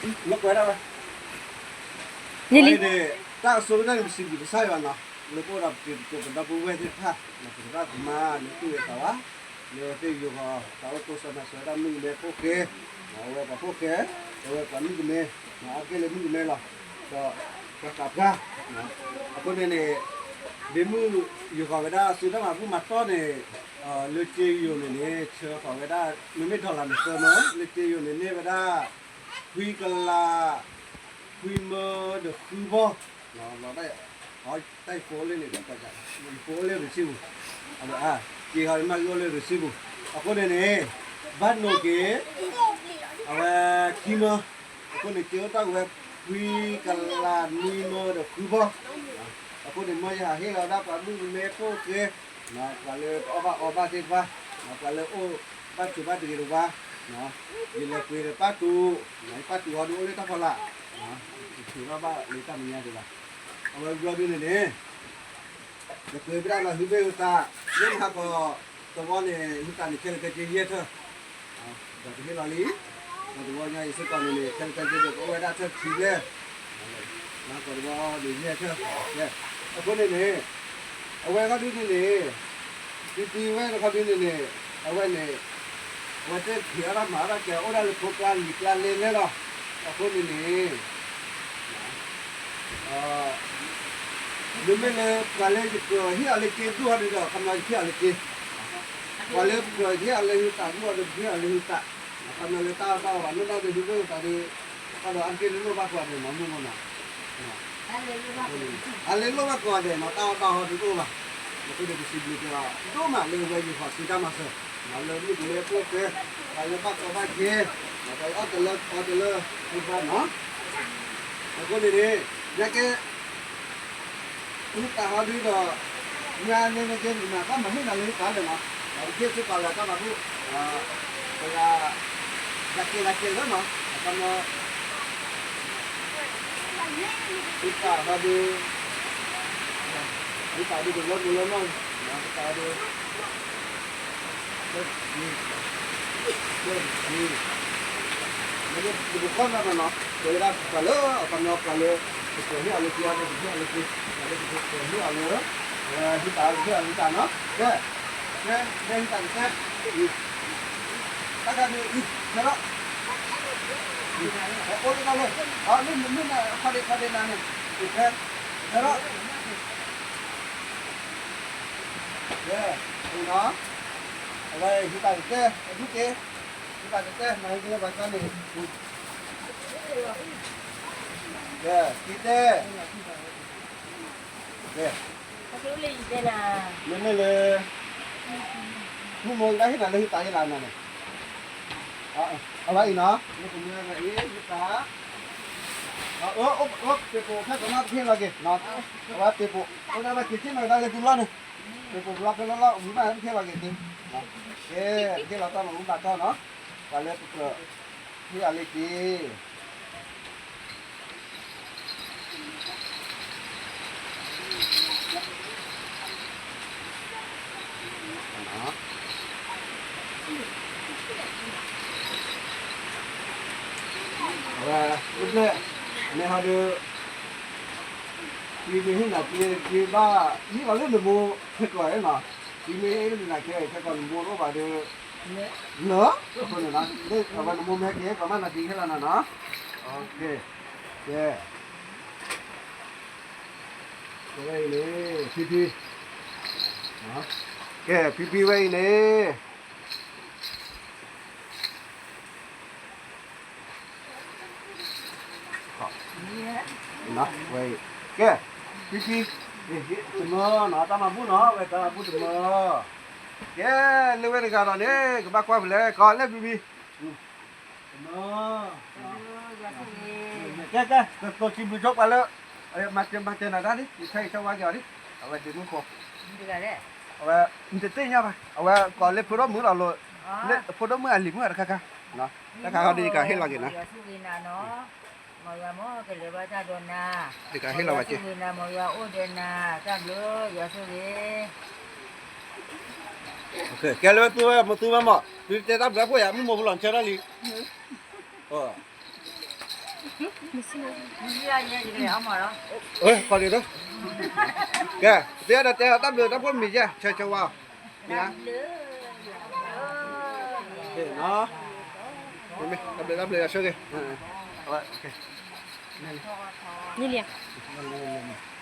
လီၤကွဲးဒၣ်ဝဲ န့ၣ်လံ တၢ်အဆိကတၢၢ်န့ၣ် ပစံးဘျုးကစၢ်ယွၤနီၤ, လၢပအိၣ်ဒီးပတံၤပသကိးပဒီပုၢ်ဝဲၢ်သ့ၣ်တဖၣ်, ပသရၣ်သမါလၢသူၣ်ဂ့ၤသးဝါ, လၢသ့ၣ်ယိၤဃီၤ သးအိၣ်ကိးဆၢမၤစၢၤဝဲဒၣ်မုၣ်ကမဲဖိၣ်ဃဲ, အဝဲပှၤဖိၣ်ဃဲ, အဝဲပှၤမုၣ်ကမဲ, အါတက့ၢ်လၢမုၣ်ကမဲလီၤ, ဒီးပှၤသးပှၢ်, အဃိန့ၣ်န့ၣ် ဒ့မုၣ်ယိၤဃီၤဝဲဒၣ်စုတၢ်မၤဘူၣ်မၤတီၢ်န့ၣ် လၢက့ယိၤန့ၣ်န့ၣ် ဆှၢဃီၤဝဲဒၣ် မ့မ့ၢ် dollar န့ၣ်သၢမၢ, လၢက့ယိၤန့ၣ်န့ၢ်ဝဲဒၣ် ခွံကလး ခွံမၢဒီးဃုဘီ, လီၤဒၣ်, တၢ်ယဖိအိၣ်လၢန့ၣ်ဒီး ယဖိအိၣ်လၢ receipt ပူၤ, အါ, က့ဟီဒ်မ့ၢ်ဂ့ၤအိၣ်လၢ receipt ပူၤ, အဃိန့ၣ်န့ၣ် ဘၣ်နိးက့ၤ အဝဲခံမၢ, အဃိန့ၣ် က့အိၣ်တၢ်ဝဲ ခွံကလး နွံမၢဒီးဃုဘီ, အဃိန့ၣ် မၢယဟးဟ့ၣ်လီၤဒၣ်ပှၤမုၣ်ကမဲဖိၣ်ဃဲ, ပှၤလၢအီၣ်ဘၣ်အီဘၣ်သ့ၣ်တဖၣ်, ပှၤလၢအိၣ်ဘၣ်ဆိးဘၣ်တဂ့ၤတဝါ, ယလဲၤပှ့ၤဒီးပၣ်တူး, ပၣ်တူးဟီဒုးအိၣ်လၢတၢ်ဖီလာ်, ယထုးထီၣ်ဘၣ်လၢတၢ်မဲာ်ညါဒံးဘၣ်, အဝဲဘျီဒုန့ၣ်န့ၣ် ယပှ့ၤဝဲဒၣ်လီၤ ဟုဘ့ၣ်ဟုသး, လၢမဟါကီးတဝီန့ၣ် ဟုသးန့ၣ် ခဲလၢာ်ခဲဆ့ယဲၢ်ထၢၣ်, ဒီးပဟ့ၣ်လီၤလံ, ဒီးတဝီညါအံၤစ့ၢ်ကီးန့ၣ်န့ၣ် ခဲလၢာ်ခဲဆ့ဒီးကအိၣ်ဝဲဒၣ်ထၢၣ်ခံဘျဲၣ်, မဟါကီးတဝီန့ၣ်ယဲၢ်ထၢၣ်, အဃိန့ၣ်န့ၣ် အဝဲခီဒုန့ၣ်န့ၣ် သုသံဝဲတခီဒုန့ၣ်န့ၣ် အဝဲန့ၣ် အဝဲသ့ၣ်ဖံးအီၣ်တၢ်မၤအီၣ်တၢ်ကဲ အိၣ်ဒၣ်လၢဖိကျါလံၤကျါလဲလဲလီၤ, အဃိန့ၣ်န့ၣ် မ့မ့ၢ်လၢပှၤလၢယကြၢးဟ့ၣ်အီၤလၢက့ဒိၣ်ဟီဒုဒီး ခီပညီယဟ့ၣ်အီၤလၢက့, ပှၤလၢပကြၢးဟ့ၣ်အီၤလၢဟုသးဒိၣ်ဟီဒု ပဟ့ၣ်အီၤလၢဟုသး, ခီပညီလၢတၢ်အီၣ်တၢ်အီဘၣ် မ့ၢ်ဘၣ်ဒီးဟုဘ့ၣ်ဟုသးဒီး တၢ်ဒီးအါတက့ၢ်လၢလိၣ်ဘၣ်ကိးဂၤဒဲးမး မ့ၢ်မ့ၢ်နီၤ အလဲၤလိၣ်ဘၣ်ကိးဂၤဒဲးနီၤ တၢ်အီၣ်တၢ်အီဒုးအိၣ်ဘၣ်, အဃိန့ၣ် ပစံးဘျုးက့ၤအီၤဒိၣ်မးလၢအဝဲယုာ်ဃီၤစုတၢ်မၤစၢၤ, လၢမုၣ်ကမဲဖိၣ်ဃဲ, ပှၤလၢဘၣ်ကီဘၣ်ခဲ, ပှၤလၢအီၣ်တလၢအီတလၢသ့ၣ်တဖၣ်နီၤ, အဃိန့ၣ်န့ၣ် ညါကဲ ဟုသးဟီဒုဒီး ညါန့ၣ်န့ၣ်ကဲန့ၣ် တၢ်မၤဟ့ၣ်နၤလၢဟုသးလဲၣ်နီၤ, ဒီးတက့ၢ်စ့ၢ်ကီးလၢတၢ်မၤဘူၣ်, ပှၤ ကဲကဲလၢနီၤ, အခီပညီ ဟုသးဟီဒု, ဟုသးဒုကလၢမုၢ်လၢနီၢ်, ဟုသးဒု, လၢ လၢ တဘျီဃီနီၤနီၤ, တဲဝဲဒၣ်ပှၤလၢ အခီပညီပှၤလၢ ပကြၢးဟ့ၣ်အီၤလၢက့ ပဟ့ၣ်အီၤလၢက့, ပှၤလၢပကြၢးဟ့ၣ်အီၤလၢ ဟုသးဟ့ၣ်အီၤဟုသးနီၤ, ကဲ, ကဲ ကဲဟုသးကတဲ, တၢ်ခါဒုအံၤ ဖဲလီၤ, အိၣ်လၢတၢ်လၢ, အမ့ၢ်မ့ၢ်မ့ၢ်ခီဒ့ခီဒ့နၤန့ၣ်, ဖဲ, ဖဲလီၤ, ကဲ, နီၤ, အဝဲဟုသးကတဲ အဒုက့ၤ, ဟုသးကတဲ မၤဟ့ၣ်က့ၤလၢပှၤကၢ်န့ၣ်, ကဲ, က့ၤတဲ, ကဲ, မ့မ့ၢ်လၢ မုၢ်မိၢ်ကဒၣ်ဟ့ၣ်နၤလၢဟုသးဟ့ၣ်လီၤနၤန့ၣ်, အဝဲအံၤနီၤ, မ့ၢ်ကမ့ၢ်ဝဲအံၤ ဟုသး, အၢ ပ့ၤပိာ်ခဲကနၣ်တဟ့ၣ်လီၤက့ၤ, အဝဲပ့ၤပိာ် အိၣ်ဒၣ်ဘၣ်က့ၤထံၣ်နီၤကဒါလၢသုလီၢ်န့ၣ်, ပ့ၤပိာ်ဘျီဖဲလီၢ်လီၢ် ဝံၤဘၣ်တဟ့ၣ်လီၤက့ၤသု, ကဲ, ဟ့ၣ်လီၤတၢ်မၤဘူၣ်မၤတီၢ်နီၤ, ပှၤလၢပကြၢး ဟ့ၣ်အီၤလၢက့ၤ အဝဲ အိၣ်ဖျဲၣ် နဲဟီဒုး ပမ့ၢ်ဟ့ၣ်နၤပက့ၤဘၣ် ဟ့ၣ်အီၤလၢနမိၢ်ခဲကိာ်နီၤ, ပမ့ၢ်ဟ့ၣ်နၤခဲအံၤ ခဲကိာ်နမိၢ်တအိၣ်ဘၣ်ဒီး လၢ အဃိန့ၣ် အဝဲနမိၢ်မ့ၢ်ဟဲက့ၤ ကမၣ်နၤက့ၤဟ့ၣ်လီၤနၤနီၤ, ကဲ ကဲ ဝဲအံၤန့ၣ် ဖံဖံ ကဲ ဖံဖံဝဲအံၤန့ၣ် ဝဲအံၤ ကဲ ဖံဖံ တမၢနီၤ တၢ်မၤဘူၣ်နီၤ ဝဲတၢ်မၤဘူၣ်တမၢ, ကဲ လၢဝဲတဂၤဒီးန့ၣ် ကဘၣ်ကွၢ်ဖဲလဲၣ် ကီးလဲၣ်ဖံဖံ တမၢ ကဲ ကဲ ကတိၤစံးဘျုးကၠိပှၤလၢ မၤစၢၤနၤတၢ်ဒ် ယဆၢဂ့ၤဆၢဝါက့ၤအီၤဒ် အဝဲဒ့မုၣ်ဖိ အဝဲ နတသ့ၣ်ညါဘၣ် အဝဲကိးလၢဖိဒိၣ်မုၣ်လီၤလိာ် လၢဖိဒိၣ်မုၣ်အလံၤမုၣ်တခါခါ တၢ်ခါခီဒ်ယကဟ့ၣ်လီၤက့ၤနၤ ယကဟ့ၣ်လီၤဘၣ်က့ၤ ကဲလၢသူဝဲမသူဝဲမး သုတဲတၢ်ဘျုးဖိယၤ မုၢ်မိၢ်ဖိလီၤနဆၢထၢၣ်လံ ကဲ, သ့ၣ်ဒီးတဲအီၤတၢ်ဘျုးတၢ်ဖှိၣ်မံၤယဲၢ်, ဆၢဆၢဝါအီၤ, မ့ၢ်ဧါ, တၢ်ဘျုးတၢ်ဘျုးယွၤဆိၣ်ဂ့ၤ, န့ၣ်လံ